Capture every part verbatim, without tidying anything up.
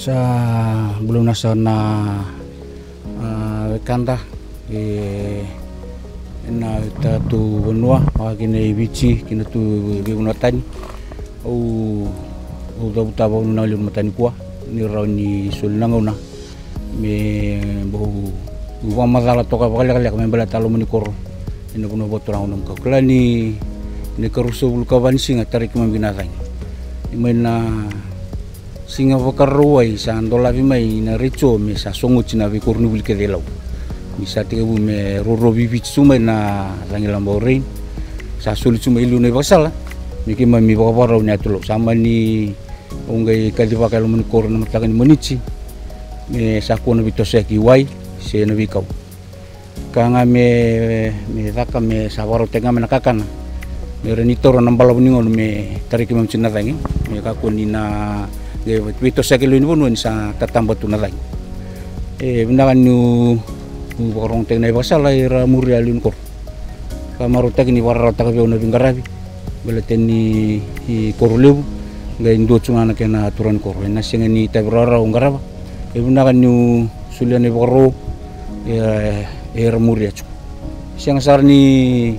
Sa bula vinaka saka na, a, wekada e na tatou vanua, vaka kina i Viti kei na tu veivanua tani. Au, au cavuta vakavinaka levu na matanikua ni rawa ni soli na gauna me bau vakamacala toka vakalekaleka me baleta na loma ni koro ena vanua vakaturaga o Namuka. Au kila ni na ikaruasagavulu ka va ni siga tarai keimami ki na cagi. Ni mai na siga Vakarauwai sa dolavi mai na retio me sa sogo oti na veikoronivuli kece e Lau. Ni sa tekivu me rorovi Viti tu mai na cagilaba o Rain, sa soli tu mai e liu na ivakasala me keimami vakavakarau ni yatu Lau. Sa mani Au qai kacivaka e loma ni koro ena mataka ni Moniti me sa kua na veitosoyaki i wai se na veikau. Ka ga me, me caka me sa vakarautaki ga mai na kakana me rawa ni taura na balavu ni gauna me tarai keimami tiko na cagi, me kakua ni na qai veitosoyaki e lewe ni vanua ni sa tataba tu na cagi. E vinaka niu vakarogotaki na ivakasala era muria e lewe ni koro. Ka marautaki ni vakararawataka vei au na veiqaravi baleta ni koro levu, qai dua tu ga na kena turaga ni koro. Ena sega ni itavi rawarawa au qarava. E vinaka niu solia na ivakarau, e, era muria tiko. Sega sara ni,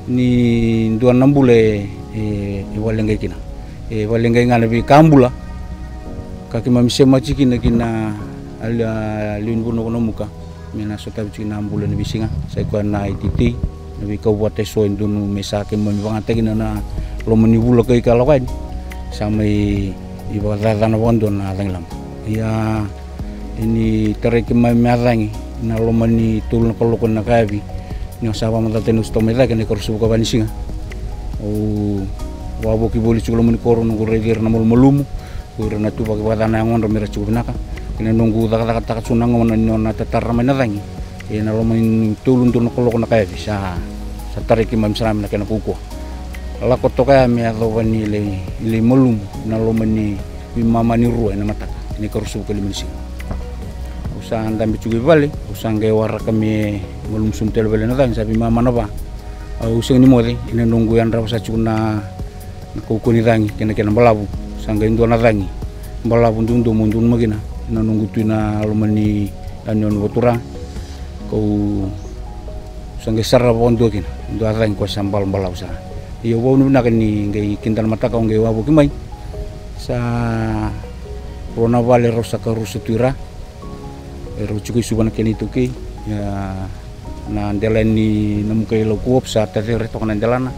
ni dua na bula e, e, e vakaleqai kina. E vakaleqai ga na veika bula ka keimami semati kina ki na, a, lewe ni vanua ko Namuka. Me na sotavi tiko na bula ena veisiga, sa i koya na iteitei, na veikau vata eso e dodonu me sa keimami vakayagataka kina na loma ni vula kai ka lako yani. Sa mai vakacacana vakadua na cagilaba. Ia, e ni tarai keimami me a cagi ena loma ni tolu na kaloko ena yakavi. Ni o sa vakamacalataka ni o sa toka mai cake ena ikaruasagavulu ka va ni siga. Au vakavoki voli tiko loma ni koro, noqu raici ira na malumalumu. Ko ira na tuvaki vakaca na yagodra me ra tiko vinaka. Ena noqu cakacakataka tu na gauna ni nona tatara mai na cagi ena loma ni tolu, dua na kaloko na yakavi, sa, sa tarai keimami sara mai na kena kaukauwa. Lako toka ya me yacova ni lai, lai malumu na loma ni veimama ni rua ena mataka ena ikaruasagavulu ka lima ni siga. Au sa dabe tiko i vale, au sa qai waraka me malumu sobu tale i vale na cagi, sa veimama na va. Au sega ni moce ena noqu yadrava sa tiko na na kaukauwa ni cagi kei na kena balavu. Sa qai dua na cagi balavu duadua meu donumaka kina ena noqu tu ena loma ni yanuyanu vakaturaga. Kau sa qai sarava vakadua kina e dua na cagi koya sa balabalavu sara. Ia au vakavinavinaka ni qai kida na mataka au qai wavoki mai. Sa rua na vale rau sa karusa tu i ra. E rau tiko i Suva na kena iTaukei. Ia na dela ni Namuka i Lau Co-op sa tacere toka na delana.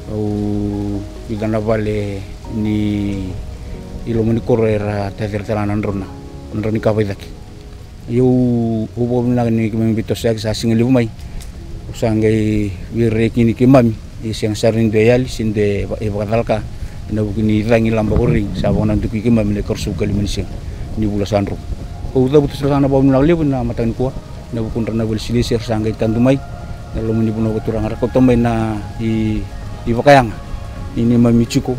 Au vica na vale ni i loma ni koro era tacere tale ga na drau na, na drau ni kava i cake. Ia au, au vakavinavinaka ni keimami veitosoyaki sa siga levu mai. Au sa qai veirai kina keimami. E sega sara ni dua e yali se dua e va-, e vakacalaka ena vuku ni cagilaba ko Rai sa vakanadukui keimami ena ikaruasagavulu ka lima ni siga ni vula sa drau. Au cavuta sara ga na vakavinavinaka levu ena mataka nikua ena vukudra na vakailesilesi era sa qai tadu mai na loma ni vanua vakaturaga, ra kauta mai na i, ivakayaga ni neimami tiko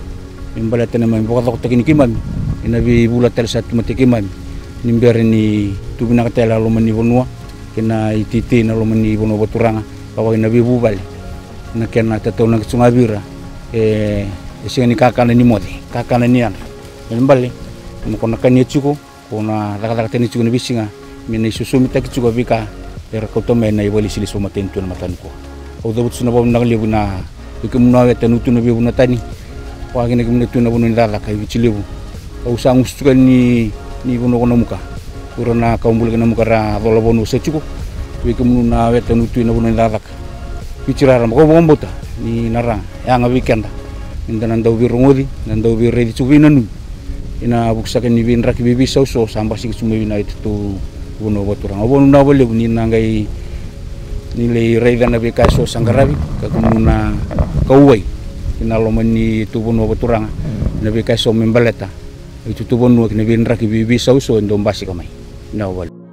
me baleta na neimami vakacokotaki ni keimami ena veivula tale sa tu mate keimami, ni bera ni tu vinaka tale a loma ni vanua kei na iteitei na loma ni vanua vakaturaga, ka vaka kina veivuvale. Na kena tataunaki tu ga vei ira, e, e sega ni kakana ni moce, kakana ni yadra. Balebale me ko na kania tiko, ko na cakacaka tani tiko ena veisiga me na isosomitaki tiko a veika era kauta mai na ivakailesilesi vakamatanitu ena mataka nikua. Au cavuta tiko na vakavinavinaka levu na vei kemuni na weta ni tu na veivanua tani, vaka kina kemuni na tu na vanua ni cakacaka e Viti Levu. Au sa gusu tiko yani ni vanua ko Namuka. Ko ira na kawa bula kei Namuka ra cola vanua sa tiko. Vei kemuni na weta ni tu na vanua ni cakacaka, Viti raraba, kau vakabauta ni na ra yaga vei keda. Ni da na dau veirogoci, na dau veiraici tiko, veinanumi ena vuku saka ni veidraki veiveisau so sa basika tiko mai vei na itutu vanua vakaturaga. Au vakavinavinaka vakalevu ni na qai ni lai raica na veika eso sa qaravi, ka kemuni na kauwai kina loma ni tu vanua vakaturaga, na veika eso me baleta itutu vanua kei na veidraki veiveisau so e dau basika mai. Vinaka vakalevu.